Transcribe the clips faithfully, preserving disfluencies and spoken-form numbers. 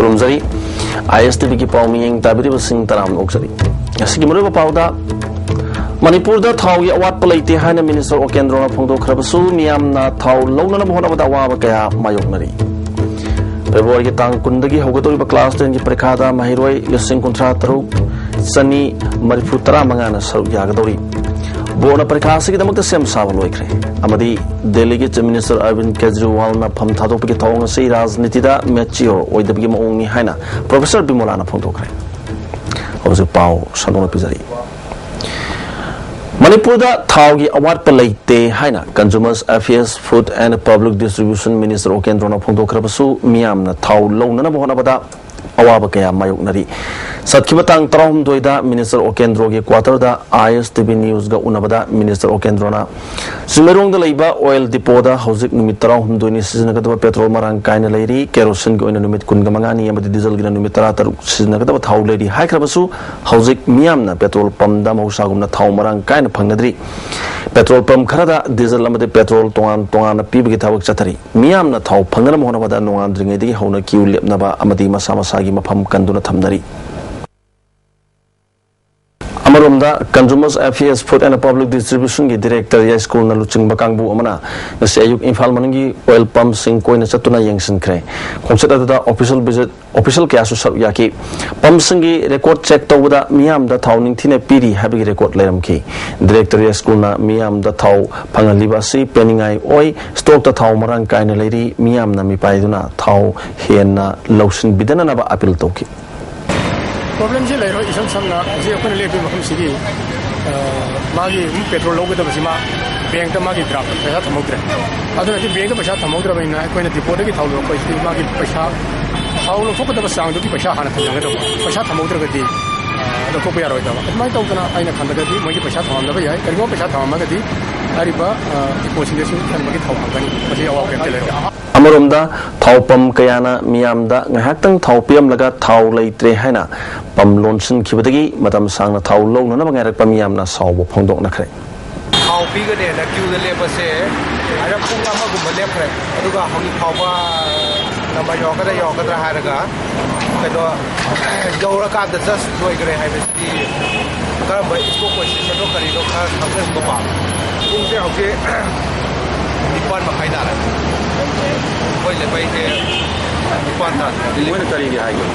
ꯈꯨꯔꯨꯝꯖꯔꯤ꯫ ꯑꯥꯏ ꯑꯦꯁ T ꯚꯤꯒꯤ ꯄꯥꯎ ꯃꯤꯠꯌꯦꯡ ꯇꯥꯕꯤꯔꯤꯕꯁꯤꯡ ꯇꯔꯥꯝꯅ ꯑꯣꯛꯆꯔꯤ꯫ ꯉꯁꯤꯒꯤ ꯃꯔꯨꯑꯣꯏꯕ ꯄꯥꯎꯗ, ꯃꯅꯤꯄꯨꯔꯗ ꯊꯥꯎꯒꯤ ꯑꯋꯥꯠꯄ ꯂꯩꯇꯦ ꯍꯥꯏꯅ ꯃꯤꯅꯤꯁꯇꯔ ꯑꯣꯀꯦꯟꯗ꯭ꯔꯣꯅ ꯐꯣꯡꯗꯣꯛꯈ꯭ꯔꯕꯁꯨ, ꯃꯤꯌꯥꯝꯅ ꯊꯥꯎ ꯂꯧꯅꯅꯕ ꯍꯣꯠꯅꯕꯗ ꯑꯋꯥꯕ ꯀꯌꯥ ꯃꯥꯌꯣꯛꯅꯔꯤ꯫ ꯐꯦꯕ꯭ꯔꯨꯋꯥꯔꯤꯒꯤ ꯇꯥꯡ ꯀꯨꯟꯗꯒꯤ ꯍꯧꯒꯗꯧꯔꯤꯕ ꯀ꯭ꯂꯥꯁ ꯇꯦꯟꯒꯤ ꯄꯔꯤꯈꯥꯗ ꯃꯍꯩꯔꯣꯏ ꯂꯤꯁꯤꯡ ꯀꯨꯟꯊ꯭ꯔꯥ ꯇꯔꯨꯛ ꯆꯅꯤ ꯃꯔꯤꯐꯨ ꯇꯔꯥ ꯃꯉꯥꯅ ꯁꯔꯨꯛ ꯌꯥꯒꯗꯧꯔꯤ꯫ ꯕꯣꯔꯗꯅ ꯄꯔꯤꯈꯥ ꯑꯁꯤꯒꯤꯗꯃꯛꯇ ꯁꯦꯝ ꯁꯥꯕ ꯂꯣꯏꯈ꯭ꯔꯦ꯫ ꯑꯃꯗꯤ ꯗꯦꯜꯂꯤꯒꯤ ꯆꯤꯐ ꯃꯤꯅꯤꯁꯇꯔ ꯑꯔꯕꯤꯟ ꯀꯦꯖ꯭ꯔꯤꯋꯥꯜꯅ ꯐꯝ ꯊꯥꯗꯣꯛꯄꯒꯤ ꯊꯧꯑꯣꯡ ꯑꯁꯤ ꯔꯥꯖꯅꯤꯇꯤꯗ ꯃꯦꯆꯤꯌꯣꯔ ꯑꯣꯏꯗꯕꯒꯤ ꯃꯑꯣꯡꯅꯤ ꯍꯥꯏꯅ ꯄ꯭ꯔꯣꯐꯦꯁꯔ ꯕꯤꯃꯣꯂꯥꯅ ꯐꯣꯡꯗꯣꯛꯈ꯭ꯔꯦ꯫ ꯍꯧꯖꯤꯛ ꯄꯥꯎ ꯁꯟꯗꯣꯛꯅ ꯄꯤꯖꯔꯤ꯫ ꯃꯅꯤꯄꯨꯔꯗ ꯊꯥꯎꯒꯤ ꯑꯋꯥꯠꯄ ꯂꯩꯇꯦ ꯍꯥꯏꯅ Consumers Affairs, Food and Public Distribution Minister ꯑꯣꯀꯦꯟꯗ꯭ꯔꯣꯅ ꯐꯣꯡꯗꯣꯛꯈ꯭ꯔꯕꯁꯨ, ꯃꯤꯌꯥꯝꯅ ꯊꯥꯎ ꯂꯧꯅꯅꯕ ꯍꯣꯠꯅꯕꯗ ꯑꯋꯥꯕ ꯀꯌꯥ ꯃꯥꯌꯣꯛꯅꯔꯤ꯫ ꯆꯠꯈꯤꯕ ꯇꯥꯡ ꯇꯔꯥꯍꯨꯝꯗꯣꯏꯗ ꯃꯤꯅꯤꯁꯇꯔ ꯑꯣꯀꯦꯟꯗ꯭ꯔꯣꯒꯤ ꯀ꯭ꯋꯥꯇꯔꯗ ꯑꯥꯏ ꯑꯦꯁ ꯇꯤ ꯚꯤ ꯅ꯭ꯌꯨꯁꯀ ꯎꯅꯕꯗ ꯃꯤꯅꯤꯁꯇꯔ ꯑꯣꯀꯦꯟꯗ꯭ꯔꯣꯅ ꯆꯤꯡꯃꯩꯔꯣꯡꯗ ꯂꯩꯕ ꯑꯣꯏꯜ ꯗꯤꯄꯣꯗ ꯍꯧꯖꯤꯛ ꯅꯨꯃꯤꯠ ꯇꯔꯥꯍꯨꯝꯗꯣꯏꯅꯤ ꯁꯤꯖꯤꯟꯅꯒꯗꯕ ꯄꯦꯇ꯭ꯔꯣꯜ ꯃꯔꯥꯡ ꯀꯥꯏꯅ ꯂꯩꯔꯤ꯫ ꯀꯦꯔꯣꯁꯤꯟꯒꯤ ꯑꯣꯏꯅ ꯅꯨꯃꯤꯠ ꯀꯨꯟꯒ ꯃꯉꯥꯅꯤ ꯑꯃꯗꯤ ꯗꯤꯖꯜꯒꯤꯅ ꯅꯨꯃꯤꯠ ꯇꯔꯥꯇꯔꯨꯛ ꯁꯤꯖꯤꯟꯅꯒꯗꯕ ꯊꯥꯎ ꯂꯩꯔꯤ ꯍꯥꯏꯈ꯭ꯔꯕꯁꯨ, ꯍꯧꯖꯤꯛ ꯃꯤꯌꯥꯝꯅ ꯄꯦꯇ꯭ꯔꯣꯜ ꯄꯝꯗ ꯃꯍꯧꯁꯥꯒꯨꯝꯅ ꯊꯥꯎ ꯃꯔꯥꯡ ꯀꯥꯏꯅ ꯐꯪꯅꯗ꯭ꯔꯤ꯫ ꯄꯦꯇ꯭ꯔꯣꯜ ꯄꯝ ꯈꯔꯗ ꯗꯤꯖꯜ ꯑꯃꯗꯤ ꯄꯦꯇ꯭ꯔꯣꯜ ꯇꯣꯉꯥꯟ ꯇꯣꯉꯥꯟꯅ ꯄꯤꯕꯒꯤ ꯊꯕꯛ ꯆꯠꯊꯔꯤ꯫ ꯃꯤꯌꯥꯝꯅ ꯊꯥꯎ ꯐꯪꯅꯅꯕ ꯍꯣꯠꯅꯕꯗ ꯅꯣꯡꯉꯥꯟꯗ꯭ꯔꯤꯉꯩꯗꯒꯤ ꯍꯧꯅ ꯀ꯭ꯌꯨ ꯂꯦꯞꯅꯕ ꯑꯃꯗꯤ ꯃꯁꯥ ꯃꯁꯥꯒꯤ ꯃꯐꯝ ꯀꯟꯗꯨꯅ ꯊꯝꯅꯔꯤ꯫ ꯑꯃꯔꯣꯝꯗ, Consumers Affairs, Food and Public Distributionꯒꯤ ꯗꯤꯔꯦꯛꯇꯔ ꯌꯥꯏꯁ꯭ꯀꯨꯜꯅ ꯂꯨꯆꯤꯡꯕ ꯀꯥꯡꯕꯨ ꯑꯃꯅ ꯉꯁꯤ ꯑꯌꯨꯛ ꯏꯝꯐꯥꯜ ꯃꯅꯨꯡꯒꯤ ꯑꯣꯏꯜ ꯄꯝꯁꯤꯡ ꯀꯣꯏꯅ ꯆꯠꯇꯨꯅ ꯌꯦꯡꯁꯤꯟꯈ꯭ꯔꯦ꯫ ꯈꯣꯡꯆꯠ ꯑꯗꯨꯗ ꯑꯣꯐꯤꯁꯤꯌꯦꯜ ꯚꯤꯖꯤꯠ, ꯑꯣꯐꯤꯁꯤꯌꯦꯜ ꯀꯌꯥꯁꯨ ꯁꯔꯨꯛ ꯌꯥꯈꯤ꯫ ꯄꯝꯁꯤꯡꯒꯤ ꯔꯦꯀꯣꯔꯗ ꯆꯦꯛ ꯇꯧꯕꯗ ꯃꯤꯌꯥꯝꯗ ꯊꯥꯎ ꯅꯤꯡꯊꯤꯅ ꯄꯤꯔꯤ ꯍꯥꯏꯕꯒꯤ ꯔꯦꯀꯣꯔꯗ ꯂꯩꯔꯝꯈꯤ꯫ ꯗꯤꯔꯦꯛꯇꯔ ꯌꯥꯏꯁ꯭ꯀꯨꯜꯅ ꯃꯤꯌꯥꯝꯗ ꯊꯥꯎ ꯐꯪꯍꯜꯂꯤꯕ ꯑꯁꯤ ꯄꯦꯟꯅꯤꯡꯉꯥꯏ ꯑꯣꯏ꯫ ꯁ꯭ꯇꯣꯛꯇ ꯊꯥꯎ ꯃꯔꯥꯡ ꯀꯥꯏꯅ ꯂꯩꯔꯤ꯫ ꯃꯤꯌꯥꯝꯅ ꯃꯤꯄꯥꯏꯗꯨꯅ ꯊꯥꯎ ꯍꯦꯟꯅ ꯂꯧꯁꯤꯟꯕꯤꯗꯅꯅꯕ ꯑꯄꯤꯜ ꯇꯧꯈꯤ꯫ ꯄ꯭ꯔꯣꯕ꯭ꯂꯦꯝꯁꯤ ꯂꯩꯔꯣꯏ꯫ ꯏꯁꯝ ꯁꯝꯅ ꯍꯧꯖꯤꯛ ꯑꯩꯈꯣꯏꯅ ꯂꯦꯞꯄꯤꯕ ꯃꯐꯝꯁꯤꯒꯤ, ꯑ, ꯃꯥꯒꯤ ꯄꯦꯇ꯭ꯔꯣꯜ ꯂꯧꯒꯗꯕꯁꯤ ꯃꯥ ꯕꯦꯡꯛꯇ ꯃꯥꯒꯤ ꯗ꯭ꯔꯥꯐ ꯄꯩꯁꯥ ꯊꯝꯍꯧꯗ꯭ꯔꯦ꯫ ꯑꯗꯨꯅꯗꯤ ꯕꯦꯡꯛꯇ ꯄꯩꯁꯥ ꯊꯝꯍꯧꯗ꯭ꯔꯕꯅꯤꯅ ꯑꯩꯈꯣꯏꯅ ꯗꯤꯄꯣꯗꯒꯤ ꯊꯥꯎ ꯂꯧꯔꯛꯄꯁꯤꯗꯤ ꯃꯥꯒꯤ ꯄꯩꯁꯥ, ꯊꯥꯎ ꯂꯧꯊꯣꯛꯀꯗꯕ ꯆꯥꯡꯗꯨꯒꯤ ꯄꯩꯁꯥ ꯍꯥꯟꯅ ꯊꯝꯖꯒꯗꯕ꯫ ꯄꯩꯁꯥ ꯊꯝꯍꯧꯗ꯭ꯔꯒꯗꯤ, ꯑ, ꯂꯧꯊꯣꯛꯄ ꯌꯥꯔꯣꯏꯗꯕ꯫ ꯑꯗꯨꯃꯥꯏꯅ ꯇꯧꯗꯅ ꯑꯩꯅ ꯈꯟꯕꯗꯗꯤ ꯃꯣꯏꯒꯤ ꯄꯩꯁꯥ ꯊꯝꯃꯝꯗꯕ ꯌꯥꯏ꯫ ꯀꯔꯤꯒꯨꯝꯕ ꯄꯩꯁꯥ ꯊꯝꯃꯝꯃꯒꯗꯤ ꯍꯥꯏꯔꯤꯕ, ꯑ, ꯗꯤꯄꯣꯁꯤꯡꯗꯁꯨ ꯈꯟꯕꯒꯤ ꯊꯧꯑꯣꯡ ꯍꯥꯡꯒꯅꯤ꯫ ꯃꯁꯤ ꯑꯋꯥꯕ ꯀꯔꯤꯝꯇ ꯂꯩꯇꯦ꯫ ꯑꯃꯔꯣꯝꯗ, ꯊꯥꯎ ꯄꯝ ꯀꯌꯥꯅ ꯃꯤꯌꯥꯝꯗ ꯉꯥꯏꯍꯥꯛꯇꯪ ꯊꯥꯎ ꯄꯤꯔꯝꯂꯒ ꯊꯥꯎ ꯂꯩꯇ꯭ꯔꯦ ꯍꯥꯏꯅ ꯄꯝ ꯂꯣꯟꯁꯤꯟꯈꯤꯕꯗꯒꯤ ꯃꯇꯝ ꯁꯥꯡꯅ ꯊꯥꯎ ꯂꯧꯅꯅꯕ ꯉꯥꯏꯔꯛꯄ ꯃꯤꯌꯥꯝꯅ ꯁꯥꯎꯕ ꯐꯣꯡꯗꯣꯛꯅꯈ꯭ꯔꯦ꯫ ꯊꯥꯎ ꯄꯤꯒꯅꯦꯅ ꯀ꯭ꯌꯨꯗ ꯂꯦꯞꯄꯁꯦ ꯍꯥꯏꯔꯞ ꯄꯨꯡ ꯑꯃꯒꯨꯝꯕ ꯂꯦꯞꯈ꯭ꯔꯦ꯫ ꯑꯗꯨꯒ ꯍꯧꯖꯤꯛ ꯐꯥꯎꯕ ꯅꯝꯕꯔ ꯌꯧꯔꯛꯀꯗ꯭ꯔꯥ ꯌꯧꯔꯛꯀꯗ꯭ꯔꯥ ꯍꯥꯏꯔꯒ ꯀꯩꯅꯣ ꯌꯧꯔꯀꯥꯟꯗ ꯖꯁ ꯂꯣꯏꯈ꯭ꯔꯦ ꯍꯥꯏꯕꯁꯤꯗꯤ ꯀꯔꯝꯕ ꯏꯁꯄꯣꯔꯠ ꯄꯣꯖꯤꯁꯟꯅꯣ ꯀꯔꯤꯅꯣ ꯈꯔ ꯈꯪꯖꯅꯤꯡꯕꯀꯣ꯫ ꯄꯨꯡꯁꯦ ꯍꯧꯖꯤꯛ ꯅꯤꯄꯥꯟ ꯃꯈꯥꯏ ꯇꯥꯔꯦ꯫ ꯑꯩꯈꯣꯏ ꯂꯩꯕꯩꯁꯦ ꯅꯤꯄꯥꯟ ꯇꯥꯔꯦ꯫ ꯃꯣꯏꯅ ꯀꯔꯤꯒꯤ ꯍꯥꯏꯒꯦ?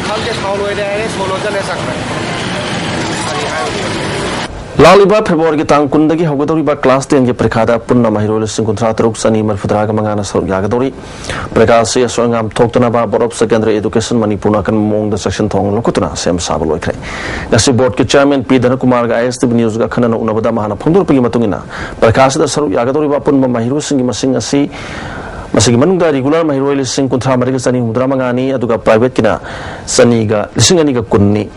ꯈꯪꯗꯦ, ꯁꯥꯎ ꯂꯣꯏꯔꯦ ꯍꯥꯏꯔꯦ, ꯁꯣ ꯂꯣꯟꯖꯜꯂꯦ, ꯆꯠꯈ꯭ꯔꯦ꯫ ꯀꯔꯤ ꯍꯥꯏꯔꯨꯅꯤ? ꯂꯥꯛꯂꯤꯕ ꯐꯦꯕ꯭ꯔꯨꯋꯥꯔꯤꯒꯤ ꯇꯥꯡ ꯀꯨꯟꯗꯒꯤ ꯍꯧꯒꯗꯧꯔꯤꯕ ꯀ꯭ꯂꯥꯁ ꯇꯦꯟꯒꯤ ꯄꯔꯤꯈꯥꯗ ꯄꯨꯟꯅ ꯃꯍꯩꯔꯣꯏ ꯂꯤꯁꯤꯡ ꯀꯨꯟꯊ꯭ꯔꯥ ꯇꯔꯨꯛ ꯆꯅꯤ ꯃꯔꯤꯐꯨ ꯇꯔꯥꯒ ꯃꯉꯥꯅ ꯁꯔꯨꯛ ꯌꯥꯒꯗꯧꯔꯤ꯫ ꯄꯔꯤꯈꯥ ꯑꯁꯤ ꯑꯁꯣꯏ ꯑꯉꯥꯝ ꯊꯣꯛꯇꯅꯕ Board of Secondary Education ꯃꯅꯤꯄꯨꯔꯅ ꯑꯀꯟꯕ ꯃꯑꯣꯡꯗ ꯆꯦꯛꯁꯤꯟ ꯊꯧꯔꯥꯡ ꯂꯧꯈꯠꯇꯨꯅ ꯁꯦꯝ ꯁꯥꯕ ꯂꯣꯏꯈ꯭ꯔꯦ꯫ ꯉꯁꯤ ꯕꯣꯔꯗꯀꯤ ꯆꯤꯌꯔꯃꯦꯟ ꯄꯤ ꯙꯅꯀꯨꯃꯥꯔꯒ ISTV ꯅ꯭ꯌꯨꯁꯀ ꯑꯈꯟꯅꯅ ꯎꯅꯕꯗ ꯃꯍꯥꯛꯅ ꯐꯣꯡꯗꯣꯔꯛꯄꯒꯤ ꯃꯇꯨꯡ ꯏꯟꯅ, ꯄꯔꯤꯈꯥ ꯑꯁꯤꯗ ꯁꯔꯨꯛ ꯌꯥꯒꯗꯧꯔꯤꯕ ꯑꯄꯨꯟꯕ ꯃꯍꯩꯔꯣꯏꯁꯤꯡꯒꯤ ꯃꯁꯤꯡ ꯑꯁꯤ, ꯃꯁꯤꯒꯤ ꯃꯅꯨꯡꯗ ꯔꯤꯒꯨꯂꯔ ꯃꯍꯩꯔꯣꯏ ꯂꯤꯁꯤꯡ ꯀꯨꯟꯊ꯭ꯔꯥ ꯃꯔꯤꯒ ꯆꯅꯤ ꯍꯨꯝꯐꯨꯇꯔꯥ ꯃꯉꯥꯅꯤ, ꯑꯗꯨꯒ ꯄ꯭ꯔꯥꯏꯚꯦꯠꯀꯤꯅ ꯆꯅꯤꯒ, ꯂꯤꯁꯤꯡ ꯑꯅꯤꯒ ꯀꯨꯟꯅꯤ꯫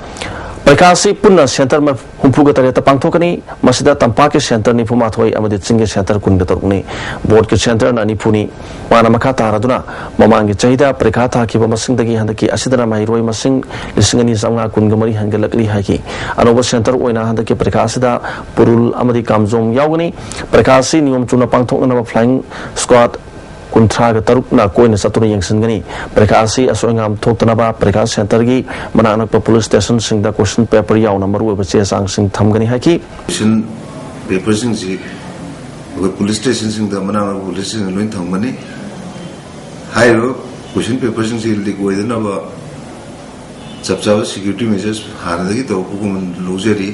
ꯄꯔꯤꯈꯥ ꯑꯁꯤ ꯄꯨꯟꯅ ꯁꯦꯟꯇꯔ ꯍꯨꯝꯐꯨꯒ ꯇꯔꯦꯠꯇ ꯄꯥꯡꯊꯣꯛꯀꯅꯤ꯫ ꯃꯁꯤꯗ ꯇꯝꯄꯥꯛꯀꯤ ꯁꯦꯟꯇꯔ ꯅꯤꯐꯨ ꯃꯥꯊꯣꯏ ꯑꯃꯗꯤ ꯆꯤꯡꯒꯤ ꯁꯦꯟꯇꯔ ꯀꯨꯟꯒ ꯇꯔꯨꯛꯅꯤ꯫ ꯕꯣꯔꯗꯀꯤ ꯁꯦꯟꯇꯔꯅ ꯅꯤꯐꯨꯅꯤ꯫ ꯃꯥꯅ ꯃꯈꯥ ꯇꯥꯔꯗꯨꯅ, ꯃꯃꯥꯡꯒꯤ ꯆꯍꯤꯗ ꯄꯔꯤꯈꯥ ꯊꯥꯈꯤꯕ ꯃꯁꯤꯡꯗꯒꯤ ꯍꯟꯗꯛꯀꯤ ꯑꯁꯤꯗꯅ ꯃꯍꯩꯔꯣꯏ ꯃꯁꯤꯡ ꯂꯤꯁꯤꯡ ꯑꯅꯤ ꯆꯥꯝꯃꯉꯥ ꯀꯨꯟꯒ ꯃꯔꯤ ꯍꯦꯟꯒꯠꯂꯛꯂꯤ ꯍꯥꯏꯈꯤ꯫ ꯑꯅꯧꯕ ꯁꯦꯟꯇꯔ ꯑꯣꯏꯅ ꯍꯟꯗꯛꯀꯤ ꯄꯔꯤꯈꯥ ꯑꯁꯤꯗ ꯄꯨꯔꯨꯜ ꯑꯃꯗꯤ ꯀꯥꯝꯖꯣꯡ ꯌꯥꯎꯒꯅꯤ꯫ ꯄꯔꯤꯈꯥ ꯑꯁꯤ ꯅꯤꯌꯣꯝ ꯆꯨꯝꯅ ꯄꯥꯡꯊꯣꯛꯅꯅꯕ flying squad ꯀꯨꯟꯊ꯭ꯔꯥꯒ ꯇꯔꯨꯛꯅ ꯀꯣꯏꯅ ꯆꯠꯇꯨꯅ ꯌꯦꯡꯁꯤꯟꯒꯅꯤ꯫ ꯄꯔꯤꯈꯥ ꯑꯁꯤ ꯑꯁꯣꯏ ꯑꯉꯥꯝ ꯊꯣꯛꯇꯅꯕ ꯄꯔꯤꯈꯥ ꯁꯦꯟꯇꯔꯒꯤ ꯃꯅꯥꯛ ꯅꯛꯄ ꯄꯨꯂꯤꯁ ꯁ꯭ꯇꯦꯁꯟꯁꯤꯡꯗ ꯀꯣꯏꯁꯟ ꯄꯦꯄꯔ ꯌꯥꯎꯅ ꯃꯔꯨꯑꯣꯏꯕ ꯆꯦ ꯆꯥꯡꯁꯤꯡ ꯊꯝꯒꯅꯤ ꯍꯥꯏꯈꯤ꯫ ꯀꯣꯏꯁꯟ ꯄꯦꯄꯔꯁꯤꯡꯁꯤ ꯑꯩꯈꯣꯏ ꯄꯨꯂꯤꯁ ꯁ꯭ꯇꯦꯁꯟꯁꯤꯡꯗ, ꯃꯅꯥꯛ ꯅꯛꯄ ꯄꯨꯂꯤꯁ ꯁ꯭ꯇꯦꯁꯟ ꯂꯣꯏꯅ ꯊꯝꯒꯅꯤ꯫ ꯍꯥꯏꯔꯤꯕ ꯀꯣꯏꯁꯟ ꯄꯦꯄꯔꯁꯤꯡꯁꯤ ꯂꯤꯛ ꯑꯣꯏꯗꯅꯕ ꯆꯞ ꯆꯥꯕ ꯁꯦꯀ꯭ꯌꯨꯔꯤꯇꯤ ꯃꯦꯖꯔꯁ ꯍꯥꯟꯅꯗꯒꯤ ꯇꯧꯔꯛꯄꯒꯨꯝꯅ ꯂꯧꯖꯔꯤ꯫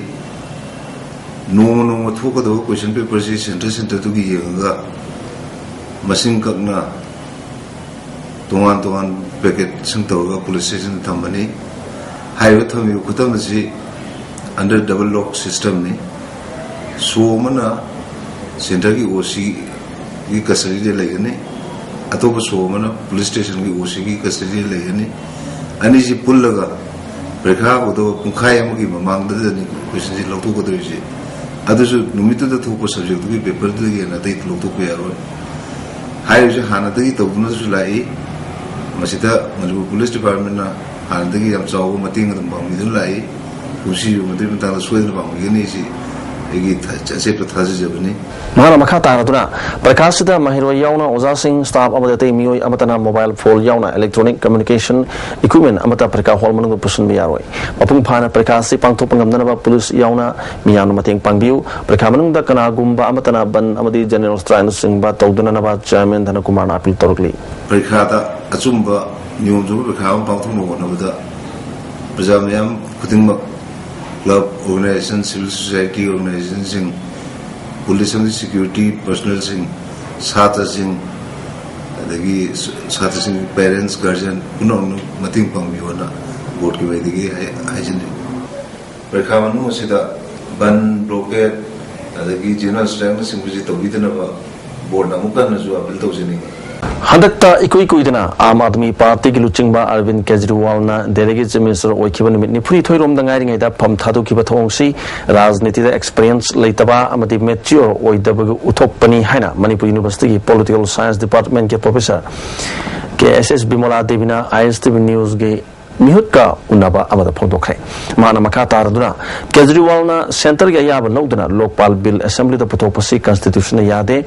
ꯅꯣꯡꯃ ꯅꯣꯡꯃ ꯊꯣꯛꯀꯗꯕ ꯀꯣꯏꯁꯟ ꯄꯦꯄꯔꯁꯤ ꯁꯦꯟꯇꯔ ꯁꯦꯟꯇꯔꯗꯨꯒꯤ ꯌꯦꯡꯉꯒ ꯃꯁꯤꯡ ꯀꯛꯅ ꯇꯣꯉꯥꯟ ꯇꯣꯉꯥꯟ ꯄꯦꯀꯦꯠꯁꯤꯡ ꯇꯧꯔꯒ ꯄꯨꯂꯤꯁ ꯁ꯭ꯇꯦꯁꯟꯗ ꯊꯝꯕꯅꯤ꯫ ꯍꯥꯏꯔꯤꯕ ꯊꯝꯃꯤꯕ ꯈꯨꯊꯝ ꯑꯁꯤ under double lock systemꯅꯤ꯫ ꯁꯣ ꯑꯃꯅ ꯁꯦꯟꯇꯔꯒꯤ OCꯒꯤ ꯀꯁꯇꯗꯤꯗ ꯂꯩꯒꯅꯤ, ꯑꯇꯣꯞꯄ ꯁꯣ ꯑꯃꯅ ꯄꯨꯂꯤꯁ ꯁ꯭ꯇꯦꯁꯟꯒꯤ OCꯒꯤ ꯀꯁꯇꯗꯤꯗ ꯂꯩꯒꯅꯤ꯫ ꯑꯅꯤꯁꯤ ꯄꯨꯜꯂꯒ ꯄꯔꯤꯈꯥ ꯍꯧꯒꯗꯕ ꯄꯨꯡꯈꯥꯏ ꯑꯃꯒꯤ ꯃꯃꯥꯡꯗꯗꯅꯤ ꯀꯣꯏꯁꯟꯁꯤ ꯂꯧꯊꯣꯛꯀꯗꯧꯔꯤꯁꯦ꯫ ꯑꯗꯨꯁꯨ ꯅꯨꯃꯤꯠꯇꯨꯗ ꯊꯣꯛꯄ ꯁꯕꯖꯦꯛꯇꯨꯒꯤ ꯄꯦꯄꯔꯗꯨꯗꯒꯤ ꯍꯦꯟꯅ ꯑꯇꯩ ꯂꯧꯊꯣꯛꯄ ꯌꯥꯔꯣꯏ꯫ ꯍꯥꯏꯔꯤꯕꯁꯤ ꯍꯥꯟꯅꯗꯒꯤ ꯇꯧꯗꯨꯅꯁꯨ ꯂꯥꯛꯏ꯫ ꯃꯁꯤꯗ ꯃꯅꯤꯄꯨꯔ ꯄꯨꯂꯤꯁ ꯗꯤꯄꯥꯔꯠꯃꯦꯟꯅ ꯍꯥꯟꯅꯗꯒꯤ ꯌꯥꯝ ꯆꯥꯎꯕ ꯃꯇꯦꯡ ꯑꯗꯨꯝ ꯄꯥꯡꯕꯤꯗꯨꯅ ꯂꯥꯛꯏ꯫ ꯀꯨꯝꯁꯤꯁꯨ ꯃꯗꯨꯒꯤ ꯃꯇꯥꯡꯗ ꯁꯣꯏꯗꯅ ꯄꯥꯡꯕꯤꯒꯅꯤ꯫ ꯁꯤ ꯑꯩꯒꯤ ꯊ- ꯑꯆꯦꯠꯄ ꯊꯥꯖꯖꯕꯅꯤ꯫ ꯃꯍꯥꯛꯅ ꯃꯈꯥ ꯇꯥꯔꯗꯨꯅ, ꯄꯔꯤꯈꯥꯁꯤꯗ ꯃꯍꯩꯔꯣꯏ ꯌꯥꯎꯅ ꯑꯣꯖꯥꯁꯤꯡ, staff ꯑꯃꯗꯤ ꯑꯇꯩ ꯃꯤꯑꯣꯏ ꯑꯃꯠꯇꯅ mobile phone ꯌꯥꯎꯅ electronic communication equipment ꯑꯃꯠꯇ ꯄꯔꯤꯈꯥ hall ꯃꯅꯨꯡꯗ ꯄꯨꯁꯤꯟꯕ ꯌꯥꯔꯣꯏ꯫ ꯃꯄꯨꯡ ꯐꯥꯅ ꯄꯔꯤꯈꯥ ꯑꯁꯤ ꯄꯥꯡꯊꯣꯛꯄ ꯉꯝꯅꯅꯕ ꯄꯨꯂꯤꯁ ꯌꯥꯎꯅ ꯃꯤꯌꯥꯝꯅ ꯃꯇꯦꯡ ꯄꯥꯡꯕꯤꯌꯨ꯫ ꯄꯔꯤꯈꯥ ꯃꯅꯨꯡꯗ ꯀꯅꯥꯒꯨꯝꯕ ꯑꯃꯠꯇꯅ ꯕꯟ ꯑꯃꯗꯤ general strike ꯅꯆꯤꯡꯕ ꯇꯧꯗꯅꯅꯕ Chairman ꯙꯅꯀꯨꯃꯥꯔꯅ appeal ꯇꯧꯔꯛꯂꯤ꯫ ꯄꯔꯤꯈꯥꯗ ꯑꯆꯨꯝꯕ, ꯅꯤꯌꯣꯝ ꯆꯨꯝꯕ ꯄꯔꯤꯈꯥ ꯑꯃ ꯄꯥꯡꯊꯣꯛꯅꯕ ꯍꯣꯠꯅꯕꯗ ꯄ꯭ꯔꯖꯥ ꯃꯌꯥꯝ ꯈꯨꯗꯤꯡꯃꯛ, club, organization, civil society organizationꯁꯤꯡ, ꯄꯨꯂꯤꯁ ꯑꯃꯗꯤ security personnelꯁꯤꯡ, ꯁꯥꯇ꯭ꯔꯁꯤꯡ, ꯑꯗꯒꯤ ꯁꯥꯇ꯭ꯔꯁꯤꯡꯒꯤ parents, guardian ꯄꯨꯝꯅꯃꯛꯅ ꯃꯇꯦꯡ ꯄꯥꯡꯕꯤꯌꯣꯅ boardꯀꯤ ꯃꯥꯏꯗꯒꯤ ꯍꯥꯏ- ꯍꯥꯏꯖꯅꯤꯡꯏ꯫ ꯄꯔꯤꯈꯥ ꯃꯅꯨꯡ ꯑꯁꯤꯗ ꯕꯟ, blockade, ꯑꯗꯒꯤ general strikeꯅꯆꯤꯡꯕꯁꯤ ꯇꯧꯕꯤꯗꯅꯕ boardꯅ ꯑꯃꯨꯛꯀ ꯍꯟꯅꯁꯨ appeal ꯇꯧꯖꯅꯤꯡꯏ꯫ ꯍꯟꯗꯛꯇ ꯏꯀꯨꯏ ꯀꯨꯏꯗꯅ ꯑꯥꯝ ꯑꯥꯗꯃꯤ ꯄꯥꯔꯇꯤꯒꯤ ꯂꯨꯆꯤꯡꯕ ꯑꯔꯕꯤꯟ ꯀꯦꯖꯔꯤꯋꯥꯜꯅ ꯗꯦꯜꯂꯤꯒꯤ Chief Minister ꯑꯣꯏꯈꯤꯕ ꯅꯨꯃꯤꯠ ꯅꯤꯐꯨꯅꯤꯊꯣꯏ ꯔꯣꯝꯗ ꯉꯥꯏꯔꯤꯉꯩꯗ ꯐꯝ ꯊꯥꯗꯣꯛꯈꯤꯕ ꯊꯧꯑꯣꯡꯁꯤ ꯔꯥꯖꯅꯤꯇꯤꯗ experience ꯂꯩꯇꯕ ꯑꯃꯗꯤ mature ꯑꯣꯏꯗꯕꯒꯤ ꯎꯠꯊꯣꯛꯄꯅꯤ ꯍꯥꯏꯅ ꯃꯅꯤꯄꯨꯔ Universityꯒꯤ Political Science Departmentꯀꯤ Professor ꯀꯦ ꯑꯦꯁ ꯑꯦꯁ ꯕꯤꯃꯣꯂꯥ ꯗꯦꯕꯤꯅ ISTV Newsꯒꯤ ꯃꯤꯍꯨꯠꯀ ꯎꯅꯕ ꯑꯃꯗ ꯐꯣꯡꯗꯣꯛꯈ꯭ꯔꯦ꯫ ꯃꯥꯅ ꯃꯈꯥ ꯇꯥꯔꯗꯨꯅ, ꯀꯦꯖꯔꯤꯋꯥꯜꯅ centreꯒꯤ ꯑꯌꯥꯕ ꯂꯧꯗꯨꯅ ꯂꯣꯛꯄꯥꯜ bill assemblyꯗ ꯄꯨꯊꯣꯛꯄꯁꯤ constitutionꯅ ꯌꯥꯗꯦ꯫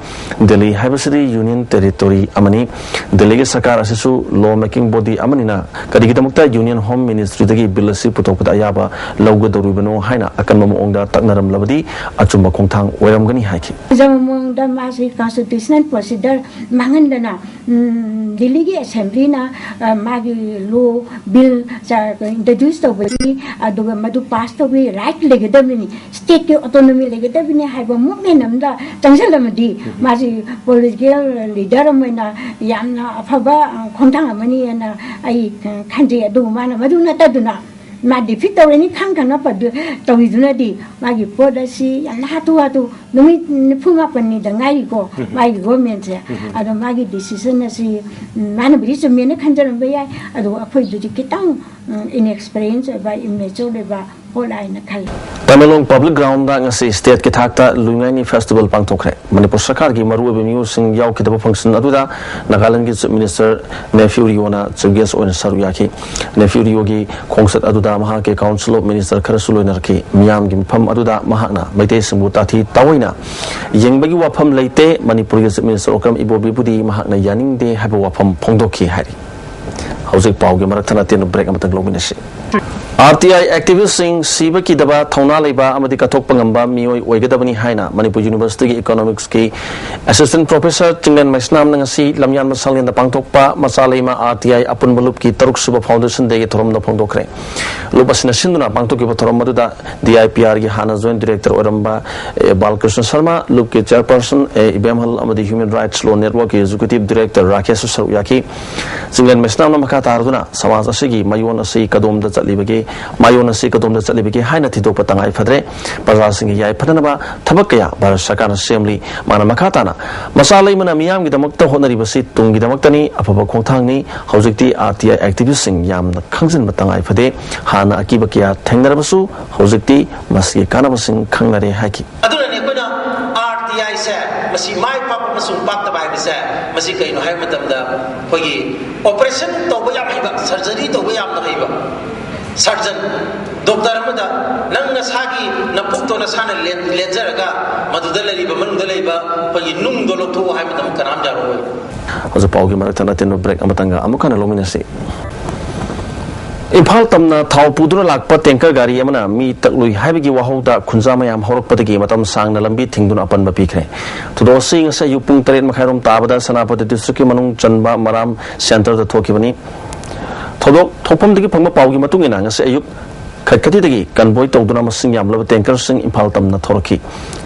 ꯗꯦꯜꯂꯤ ꯍꯥꯏꯕꯁꯤꯗꯤ union territory ꯑꯃꯅꯤ꯫ ꯗꯦꯜꯂꯤꯒꯤ ꯁꯔꯀꯥꯔ ꯑꯁꯤꯁꯨ law making body ꯑꯃꯅꯤꯅ ꯀꯔꯤꯒꯤꯗꯃꯛꯇ Union Home Ministryꯗꯒꯤ bill ꯑꯁꯤ ꯄꯨꯊꯣꯛꯄꯗ ꯑꯌꯥꯕ ꯂꯧꯒꯗꯧꯔꯤꯕꯅꯣ ꯍꯥꯏꯅ ꯑꯀꯟꯕ ꯃꯑꯣꯡꯗ ꯇꯛꯅꯔꯝꯂꯕꯗꯤ ꯑꯆꯨꯝꯕ ꯈꯣꯡꯊꯥꯡ ꯑꯣꯏꯔꯝꯒꯅꯤ ꯍꯥꯏꯈꯤ꯫ ꯐꯖꯕ ꯃꯑꯣꯡꯗ ꯃꯥꯁꯤ constitutional procedure ꯃꯥꯡꯍꯟꯗꯅ ꯎꯝ, ꯗꯤꯜꯂꯤꯒꯤ ꯑꯦꯁꯦꯝꯕ꯭ꯂꯤꯅ ꯑ, ꯃꯥꯒꯤ law bill ꯆ- introduce ꯇꯧꯕꯒꯤ ꯑꯗꯨꯒ ꯃꯗꯨ pass ꯇꯧꯕꯒꯤ right ꯂꯩꯒꯗꯕꯅꯤ, stateꯀꯤ autonomy ꯂꯩꯒꯗꯕꯅꯤ ꯍꯥꯏꯕ movement ꯑꯃꯗ ꯆꯪꯁꯤꯜꯂꯝꯃꯗꯤ ꯃꯥꯁꯤ political leader ꯑꯃ ꯑꯣꯏꯅ ꯌꯥꯝꯅ ꯑꯐꯕ ꯑ, ꯈꯣꯡꯊꯥꯡ ꯑꯃꯅꯤ ꯍꯥꯏꯅ ꯑꯩ ꯑ, ꯈꯟꯖꯩ꯫ ꯑꯗꯨꯕꯨ ꯃꯥꯅ ꯃꯗꯨ ꯅꯠꯇꯗꯨꯅ ꯃꯥ defeat ꯇꯧꯔꯅꯤ ꯈꯪ ꯈꯪꯅ ꯄꯗꯨ- ꯇꯧꯔꯤꯗꯨꯅꯗꯤ ꯃꯥꯒꯤ ꯄꯣꯠ ꯑꯁꯤ ꯌꯥꯝꯅ ꯍꯥꯊꯨ ꯍꯥꯊꯨ ꯅꯨꯃꯤꯠ ꯅꯤꯐꯨ ꯃꯥꯄꯟꯅꯤꯗ ꯉꯥꯏꯔꯤꯀꯣ ꯃꯥꯒꯤ governmentꯁꯦ꯫ ꯑꯗꯣ ꯃꯥꯒꯤ decision ꯑꯁꯤ ꯎꯝ, ꯃꯥꯅꯕꯨꯗꯤ ꯆꯨꯝꯃꯦꯅ ꯈꯟꯖꯔꯝꯕ ꯌꯥꯏ, ꯑꯗꯨꯕꯨ ꯑꯩꯈꯣꯏꯗꯨꯗꯤ ꯈꯤꯇꯪ ꯏꯟꯑꯦꯛꯁꯄꯤꯔꯤꯌꯦꯟꯁ ꯑꯣꯏꯕ, ꯏꯝꯃꯦꯆꯣꯔ ꯑꯣꯏꯕ ꯄꯣꯠ ꯍꯥꯏꯅ ꯈꯜꯂꯤ꯫ ꯇꯃꯦꯡꯂꯣꯡ ꯄꯕ꯭ꯂꯤꯛ ꯒ꯭ꯔꯥꯎꯟꯗ ꯉꯁꯤ ꯁ꯭ꯇꯦꯠꯀꯤ ꯊꯥꯛꯇ ꯂꯨꯏꯉꯥꯏꯅꯤ ꯐꯦꯁꯇꯤꯚꯦꯜ ꯄꯥꯡꯊꯣꯛꯈ꯭ꯔꯦ꯫ ꯃꯅꯤꯄꯨꯔ ꯁꯔꯀꯥꯔꯒꯤ ꯃꯔꯨꯑꯣꯏꯕ ꯃꯤꯑꯣꯏꯁꯤꯡ ꯌꯥꯎꯈꯤꯗꯕ ꯐꯪꯁꯟ ꯑꯗꯨꯗ ꯅꯥꯒꯥꯂꯦꯟꯗꯒꯤ chief minister Neiphiu Rio chief guest ꯑꯣꯏꯅ ꯁꯔꯨꯛ ꯌꯥꯈꯤ꯫ ꯅꯦꯐ꯭ꯌꯨ ꯔꯤꯑꯣꯒꯤ ꯈꯣꯡꯆꯠ ꯑꯗꯨꯗ ꯃꯍꯥꯛꯀꯤ ꯀꯥꯎꯟꯁꯤꯜ ꯑꯣꯐ ꯃꯤꯅꯤꯁꯇꯔ ꯈꯔꯁꯨ ꯂꯣꯏꯅꯔꯛꯈꯤ꯫ ꯃꯤꯌꯥꯝꯒꯤ ꯃꯐꯝ ꯑꯗꯨꯗ ꯃꯍꯥꯛꯅ ꯃꯩꯇꯩꯁꯤꯡꯕꯨ ꯇꯥꯊꯤ ꯇꯥꯑꯣꯏꯅ ꯌꯦꯡꯕꯒꯤ ꯋꯥꯐꯝ ꯂꯩꯇꯦ꯫ ꯃꯅꯤꯄꯨꯔꯒꯤ ꯆꯤꯐ ꯃꯤꯅꯤꯁꯇꯔ ꯑꯣꯀ꯭ꯔꯝ ꯏꯕꯣꯕꯤꯕꯨꯗꯤ ꯃꯍꯥꯛꯅ ꯌꯥꯅꯤꯡꯗꯦ ꯍꯥꯏꯕ ꯋꯥꯐꯝ ꯐꯣꯡꯗꯣꯛꯈꯤ ꯍꯥꯏꯔꯤ꯫ ꯍꯧꯖꯤꯛ ꯄꯥꯎꯒꯤ ꯃꯔꯛ ꯊꯠꯅ ꯑꯇꯦꯟꯕ ꯕ꯭ꯔꯦꯛ ꯑꯃꯇꯪ ꯂꯧꯃꯤꯟꯅꯁꯤ꯫ ꯑꯥꯔ ꯇꯤ ꯑꯥꯏ ꯑꯦꯛꯇꯤꯚꯤꯁꯁꯤꯡ ꯁꯤꯕ ꯀꯤꯗꯕ, ꯊꯧꯅꯥ ꯂꯩꯕ ꯑꯃꯗꯤ ꯀꯠꯊꯣꯛꯄ ꯉꯝꯕ ꯃꯤꯑꯣꯏ ꯑꯣꯏꯒꯗꯕꯅꯤ ꯍꯥꯏꯅ ꯃꯅꯤꯄꯨꯔ ꯌꯨꯅꯤꯚꯔꯁꯤꯇꯤꯒꯤ ꯏꯀꯣꯅꯣꯃꯤꯛꯁꯀꯤ ꯑꯦꯁꯤꯁꯇꯦꯟꯠ ꯄ꯭ꯔꯣꯐꯦꯁꯔ ꯆꯤꯡꯂꯦꯟ ꯃꯩꯁꯅꯥꯝꯅ ꯉꯁꯤ ꯂꯝꯌꯥꯟꯕ ꯁꯪꯂꯦꯟꯗ ꯄꯥꯡꯊꯣꯛꯄ ꯃꯆꯥ ꯂꯩꯃ ꯑꯥꯔ ꯇꯤ ꯑꯥꯏ ꯑꯄꯨꯟꯕ ꯂꯨꯞꯀꯤ ꯇꯔꯨꯛ ꯁꯨꯕ ꯐꯥꯎꯟꯗꯦꯁꯟ ꯗꯦꯒꯤ ꯊꯧꯔꯝꯗ ꯐꯣꯡꯗꯣꯛꯈ꯭ꯔꯦ꯫ ꯂꯨꯞ ꯑꯁꯤꯅ ꯁꯤꯟꯗꯨꯅ ꯄꯥꯡꯊꯣꯛꯈꯤꯕ ꯊꯧꯔꯝ ꯑꯗꯨꯗ ꯗꯤ ꯑꯥꯏ ꯄꯤ ꯑꯥꯔꯒꯤ ꯍꯥꯟꯅ ꯖꯣꯏꯟꯠ ꯗꯤꯔꯦꯛꯇꯔ ꯑꯣꯏꯔꯝꯕ ꯑꯦ ꯕꯥꯂꯀ꯭ꯔꯤꯁꯅ ꯁꯔꯃ, ꯂꯨꯞꯀꯤ ꯆꯦꯌꯔꯄꯔꯁꯟ ꯑꯦ ꯏꯕꯦꯝꯍꯜ ꯑꯃꯗꯤ ꯍ꯭ꯌꯨꯃꯦꯟ ꯔꯥꯏꯠꯁ ꯂꯣ ꯅꯦꯠꯋꯥꯔꯛꯀꯤ ꯑꯦꯛꯖꯤꯀ꯭ꯌꯨꯇꯤꯚ ꯗꯤꯔꯦꯛꯇꯔ ꯔꯥꯀꯦꯁꯁꯨ ꯁꯔꯨꯛ ꯌꯥꯈꯤ꯫ ꯆꯤꯡꯂꯦꯟ ꯃꯩꯁꯅꯥꯝꯅ ꯃꯈꯥ ꯇꯥꯔꯗꯨꯅ ꯁꯃꯥꯖ ꯑꯁꯤꯒꯤ ꯃꯌꯣꯟ ꯑꯁꯤ ꯀꯗꯣꯝꯗ ꯆꯠꯂꯤꯕꯒꯦ, ꯃꯌꯣꯟ ꯑꯁꯤ ꯀꯗꯣꯝꯗ ꯆꯠꯂꯤꯕꯒꯦ ꯍꯥꯏꯅ ꯊꯤꯗꯣꯛꯄ ꯇꯉꯥꯏ ꯐꯗ꯭ꯔꯦ꯫ ꯄ꯭ꯔꯖꯥꯁꯤꯡꯒꯤ ꯌꯥꯏꯐꯅꯅꯕ ꯊꯕꯛ ꯀꯌꯥ ꯚꯥꯔꯠ ꯁꯔꯀꯥꯔꯅ ꯁꯦꯝꯂꯤ꯫ ꯃꯥꯅ ꯃꯈꯥ ꯇꯥꯅ ꯃꯆꯥ ꯂꯩꯃꯅ ꯃꯤꯌꯥꯝꯒꯤꯗꯃꯛꯇ ꯍꯣꯠꯅꯔꯤꯕꯁꯤ ꯇꯨꯡꯒꯤꯗꯃꯛꯇꯅꯤ, ꯑꯐꯕ ꯈꯣꯡꯊꯥꯡꯅꯤ꯫ ꯍꯧꯖꯤꯛꯇꯤ ꯑꯥꯔ ꯇꯤ ꯑꯥꯏ ꯑꯦꯛꯇꯤꯚꯤꯁꯁꯤꯡ ꯌꯥꯝꯅ ꯈꯪꯖꯤꯟꯕ ꯇꯉꯥꯏ ꯐꯗꯦ꯫ ꯍꯥꯟꯅ ꯑꯀꯤꯕ ꯀꯌꯥ ꯊꯦꯡꯅꯔꯕꯁꯨ ꯍꯧꯖꯤꯛꯇꯤ ꯃꯁꯤꯒꯤ ꯀꯥꯟꯅꯕꯁꯤꯡ ꯈꯪꯅꯔꯦ ꯍꯥꯏꯈꯤ꯫ ꯑꯗꯨꯅꯅꯤ ꯑꯩꯈꯣꯏꯅ ꯑꯥꯔ ꯇꯤ ꯑꯥꯏꯁꯦ ꯃꯁꯤ ꯃꯥꯏ ꯄꯥꯛꯄ ꯑꯃꯁꯨꯡ ꯄꯥꯛꯇꯕ ꯍꯥꯏꯕꯁꯦ ꯃꯁꯤ ꯀꯩꯅꯣ ꯍꯥꯏꯕ ꯃꯇꯝꯗ ꯑꯩꯈꯣꯏꯒꯤ ꯑꯣꯄꯔꯦꯁꯟ ꯇꯧꯕ ꯌꯥꯝ ꯍꯩꯕ, ꯁꯔꯖꯔꯤ ꯇꯧꯕ ꯌꯥꯝꯅ ꯍꯩꯕ ꯁꯔꯖꯟ, ꯗꯣꯛꯇꯔ ꯑꯃꯗ ꯅꯪ ꯅꯁꯥꯒꯤ ꯅꯄꯨꯛꯇꯣ ꯅꯁꯥꯅ ꯂꯦꯟ- ꯂꯦꯟꯖꯔꯒ ꯃꯗꯨꯗ ꯂꯩꯔꯤꯕ, ꯃꯅꯨꯡꯗ ꯂꯩꯕ ꯑꯩꯈꯣꯏꯒꯤ ꯅꯨꯡꯗꯣ ꯂꯧꯊꯣꯛꯑꯣ ꯍꯥꯏꯕ ꯃꯇꯝꯗ ꯀꯅꯥꯝ ꯌꯥꯔꯣꯏ꯫ ꯍꯧꯖꯤꯛ ꯄꯥꯎꯒꯤ ꯃꯔꯛ ꯊꯠꯅ ꯑꯇꯦꯟꯕ ꯕ꯭ꯔꯦꯛ ꯑꯃꯇꯪꯒ ꯑꯃꯨꯛ ꯍꯟꯅ ꯂꯧꯃꯤꯟꯅꯁꯤ꯫ ꯏꯝꯐꯥꯜ ꯇꯝꯅ ꯊꯥꯎ ꯄꯨꯗꯨꯅ ꯂꯥꯛꯄ ꯇꯦꯡꯀꯔ ꯒꯥꯔꯤ ꯑꯃꯅ ꯃꯤ ꯇꯛꯂꯨꯏ ꯍꯥꯏꯕꯒꯤ ꯋꯥꯍꯧꯗ ꯈꯨꯟꯖꯥ ꯃꯌꯥꯝ ꯍꯧꯔꯛꯄꯗꯒꯤ ꯃꯇꯝ ꯁꯥꯡꯅ ꯂꯝꯕꯤ ꯊꯤꯡꯗꯨꯅ ꯑꯄꯟꯕ ꯄꯤꯈ꯭ꯔꯦ꯫ ꯊꯧꯗꯣꯛ ꯑꯁꯤ ꯉꯁꯤ ꯑꯌꯨꯛ ꯄꯨꯡ ꯇꯔꯦꯠ ꯃꯈꯥꯏꯔꯣꯝ ꯇꯥꯕꯗ ꯁꯦꯅꯥꯄꯇꯤ ꯗꯤꯁꯇ꯭ꯔꯤꯛꯀꯤ ꯃꯅꯨꯡ ꯆꯟꯕ ꯃꯔꯥꯝ ꯁꯦꯟꯇꯔꯗ ꯊꯣꯛꯈꯤꯕꯅꯤ꯫ ꯊꯧꯗꯣꯛ ꯊꯣꯛꯐꯝꯗꯒꯤ ꯐꯪꯕ ꯄꯥꯎꯒꯤ ꯃꯇꯨꯡ ꯏꯟꯅ ꯉꯁꯤ ꯑꯌꯨꯛ ꯈꯠꯈꯇꯤꯗꯒꯤ ꯀꯟꯚꯣꯏ ꯇꯧꯗꯨꯅ ꯃꯁꯤꯡ ꯌꯥꯝꯂꯕ ꯇꯦꯡꯀꯔꯁꯤꯡ ꯏꯝꯐꯥꯜ ꯇꯝꯅ ꯊꯧꯔꯛꯈꯤ꯫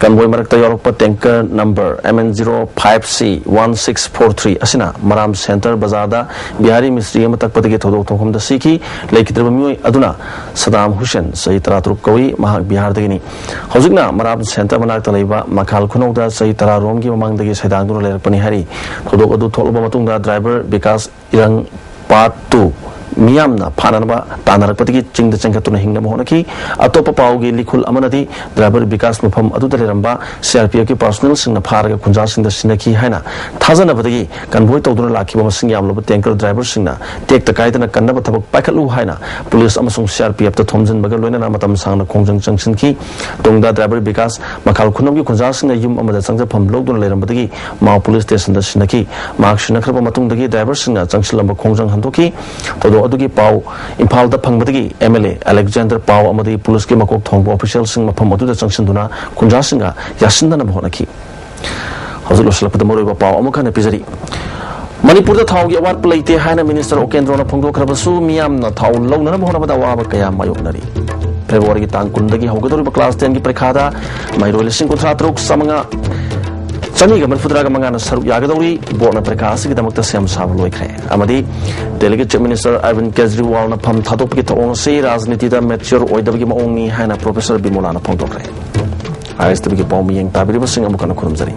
ꯀꯟꯚꯣꯏ ꯃꯔꯛꯇ ꯌꯥꯎꯔꯛꯄ tanker number M N zero five C one six four three ꯑꯁꯤꯅ ꯃꯔꯥꯝ ꯁꯦꯟꯇꯔ ꯕꯖꯥꯔꯗ ꯕꯤꯍꯥꯔꯤ ꯃꯤꯁꯇ꯭ꯔꯤ ꯑꯃ ꯇꯛꯄꯗꯒꯤ ꯊꯧꯗꯣꯛ ꯊꯣꯛꯐꯝꯗ ꯁꯤꯈꯤ꯫ ꯂꯩꯈꯤꯗ꯭ꯔꯕ ꯃꯤꯑꯣꯏ ꯑꯗꯨꯅ ꯁꯗꯥꯝ ꯍꯨꯁꯦꯟ, ꯆꯍꯤ ꯇꯔꯥꯇꯔꯨꯛ ꯀꯧꯏ, ꯃꯍꯥꯛ ꯕꯤꯍꯥꯔꯗꯒꯤꯅꯤ꯫ ꯍꯧꯖꯤꯛꯅ ꯃꯔꯥꯝ ꯁꯦꯟꯇꯔ ꯃꯅꯥꯛꯇ ꯂꯩꯕ ꯃꯈꯥꯜ ꯈꯨꯅꯧꯗ ꯆꯍꯤ ꯇꯔꯥ ꯔꯣꯝꯒꯤ ꯃꯃꯥꯡꯗꯒꯤ ꯁꯩꯗꯥꯡꯗꯨꯅ ꯂꯩꯔꯛꯄꯅꯤ ꯍꯥꯏꯔꯤ꯫ ꯊꯧꯗꯣꯛ ꯑꯗꯨ ꯊꯣꯛꯂꯕ ꯃꯇꯨꯡꯗ ꯗ꯭ꯔꯥꯏꯚꯔ ꯕꯤꯀꯥꯁ ꯏꯔꯪ, part two, ꯃꯤꯌꯥꯝꯅ ꯐꯥꯅꯅꯕ ꯇꯥꯟꯅꯔꯛꯄꯗꯒꯤ ꯆꯤꯡꯗ ꯆꯦꯟꯈꯠꯇꯨꯅ ꯍꯤꯡꯅꯕ ꯍꯣꯠꯅꯈꯤ꯫ ꯑꯇꯣꯞꯄ ꯄꯥꯎꯒꯤ ꯂꯤꯈꯨꯜ ꯑꯃꯅꯗꯤ ꯗ꯭ꯔꯥꯏꯚꯔ ꯕꯤꯀꯥꯁ ꯃꯐꯝ ꯑꯗꯨꯗ ꯂꯩꯔꯝꯕ ꯁꯤ ꯑꯥꯔ ꯄꯤ ꯑꯦꯐꯀꯤ ꯄꯥꯔꯁꯣꯅꯦꯜꯁꯤꯡꯅ ꯐꯥꯔꯒ ꯈꯨꯟꯖꯥꯁꯤꯡꯗ ꯁꯤꯟꯅꯈꯤ ꯍꯥꯏꯅ ꯊꯥꯖꯅꯕꯗꯒꯤ ꯀꯟꯚꯣꯏ ꯇꯧꯗꯨꯅ ꯂꯥꯛꯈꯤꯕ ꯃꯁꯤꯡ ꯌꯥꯝꯂꯕ ꯇꯦꯡꯀꯔ ꯗ꯭ꯔꯥꯏꯚꯔꯁꯤꯡꯅ ꯇꯦꯛꯇ ꯀꯥꯏꯗꯅ ꯀꯟꯅꯕ ꯊꯕꯛ ꯄꯥꯏꯈꯠꯂꯨ ꯍꯥꯏꯅ ꯄꯨꯂꯤꯁ ꯑꯃꯁꯨꯡ ꯁꯤ ꯑꯥꯔ ꯄꯤ ꯑꯦꯐꯇ ꯊꯣꯝꯖꯤꯟꯕꯒ ꯂꯣꯏꯅꯅ ꯃꯇꯝ ꯁꯥꯡꯅ ꯈꯣꯡꯖꯪ ꯆꯪꯁꯤꯟꯈꯤ꯫ ꯇꯨꯡꯗ ꯗ꯭ꯔꯥꯏꯚꯔ ꯕꯤꯀꯥꯁ ꯃꯈꯥꯜ ꯈꯨꯅꯝꯒꯤ ꯈꯨꯟꯖꯥꯁꯤꯡꯅ ꯌꯨꯝ ꯑꯃꯗ ꯆꯪꯖꯐꯝ ꯂꯧꯗꯨꯅ ꯂꯩꯔꯝꯕꯗꯒꯤ ꯃꯥꯎ ꯄꯨꯂꯤꯁ ꯁ꯭ꯇꯦꯁꯟꯗ ꯁꯤꯟꯅꯈꯤ꯫ ꯃꯍꯥꯛ ꯁꯤꯟꯅꯈ꯭ꯔꯕ ꯃꯇꯨꯡꯗꯒꯤ ꯗ꯭ꯔꯥꯏꯚꯔꯁꯤꯡꯅ ꯆꯪꯁꯤꯜꯂꯝꯕ ꯈꯣꯡꯖꯪ ꯍꯟꯗꯣꯛꯈꯤ꯫ ꯊꯧꯗꯣꯛ ꯑꯗꯨꯒꯤ ꯄꯥꯎ ꯏꯝꯐꯥꯜꯗ ꯐꯪꯕꯗꯒꯤ ꯑꯦꯝ ꯑꯦꯜ ꯑꯦ ꯑꯂꯦꯛꯖꯦꯟꯗꯔ ꯄꯥꯎ ꯑꯃꯗꯤ ꯄꯨꯂꯤꯁꯀꯤ ꯃꯀꯣꯛ ꯊꯣꯡꯕ ꯑꯣꯐꯤꯁꯤꯌꯦꯜꯁꯤꯡ ꯃꯐꯝ ꯑꯗꯨꯗ ꯆꯪꯁꯤꯟꯗꯨꯅ ꯈꯨꯟꯖꯥꯁꯤꯡꯒ ꯌꯥꯁꯤꯟꯅꯅꯕ ꯍꯣꯠꯅꯈꯤ꯫ ꯍꯧꯖꯤꯛ ꯂꯣꯏꯁꯤꯜꯂꯛꯄꯗ ꯃꯔꯨꯑꯣꯏꯕ ꯄꯥꯎ ꯑꯃꯈꯛ ꯄꯤꯖꯔꯤ꯫ ꯃꯅꯤꯄꯨꯔꯗ ꯊꯥꯎꯒꯤ ꯑꯋꯥꯠꯄ ꯂꯩꯇꯦ ꯍꯥꯏꯅ ꯃꯤꯅꯤꯁꯇꯔ ꯎꯀꯦꯟꯗ꯭ꯔꯣꯅ ꯐꯣꯡꯗꯣꯛꯈ꯭ꯔꯕꯁꯨ, ꯃꯤꯌꯥꯝꯅ ꯊꯥꯎ ꯂꯧꯅꯅꯕ ꯍꯣꯠꯅꯕꯗ ꯑꯋꯥꯕ ꯀꯌꯥ ꯃꯥꯌꯣꯛꯅꯔꯤ꯫ ꯐꯦꯕ꯭ꯔꯨꯋꯥꯔꯤꯒꯤ ꯇꯥꯡ ꯀꯨꯟꯗꯒꯤ ꯍꯧꯒꯗꯧꯔꯤꯕ ꯀ꯭ꯂꯥꯁ ꯇꯦꯟꯒꯤ ꯄꯔꯤꯈꯥꯗ ꯃꯍꯩꯔꯣꯏ ꯂꯤꯁꯤꯡ ꯀꯨꯟꯊ꯭ꯔꯥ ꯇꯔꯨꯛ ꯆꯥꯃꯉꯥ ꯆꯅꯤꯒ ꯃꯔꯤꯐꯨꯇꯔꯥꯒ ꯃꯉꯥꯅ ꯁꯔꯨꯛ ꯌꯥꯒꯗꯧꯔꯤ꯫ ꯕꯣꯔꯗꯅ ꯄꯔꯤꯈꯥ ꯑꯁꯤꯒꯤꯗꯃꯛꯇ ꯁꯦꯝ ꯁꯥꯕ ꯂꯣꯏꯈ꯭ꯔꯦ ꯑꯃꯗꯤ ꯗꯦꯜꯂꯤꯒꯤ ꯆꯤꯐ ꯃꯤꯅꯤꯁꯇꯔ ꯑꯔꯕꯤꯟ ꯀꯦꯖꯔꯤꯋꯥꯜꯅ ꯐꯝ ꯊꯥꯗꯣꯛꯄꯒꯤ ꯊꯧꯑꯣꯡ ꯑꯁꯤ ꯔꯥꯖꯅꯤꯇꯤꯗ ꯃꯦꯆ꯭ꯌꯣꯔ ꯑꯣꯏꯗꯕꯒꯤ ꯃꯑꯣꯡꯅꯤ ꯍꯥꯏꯅ ꯄ꯭ꯔꯣꯐꯦꯁꯔ ꯕꯤꯃꯣꯂꯥꯅ ꯐꯣꯡꯗꯣꯛꯈ꯭ꯔꯦ꯫ ꯑꯥꯏ ꯑꯦꯁ ꯇꯤꯚꯤꯒꯤ ꯄꯥꯎ ꯃꯤꯌꯦꯡ ꯇꯥꯕꯤꯔꯤꯕꯁꯤꯡ ꯑꯃꯨꯛ ꯍꯟꯅ ꯈꯨꯔꯨꯝꯖꯔꯤ꯫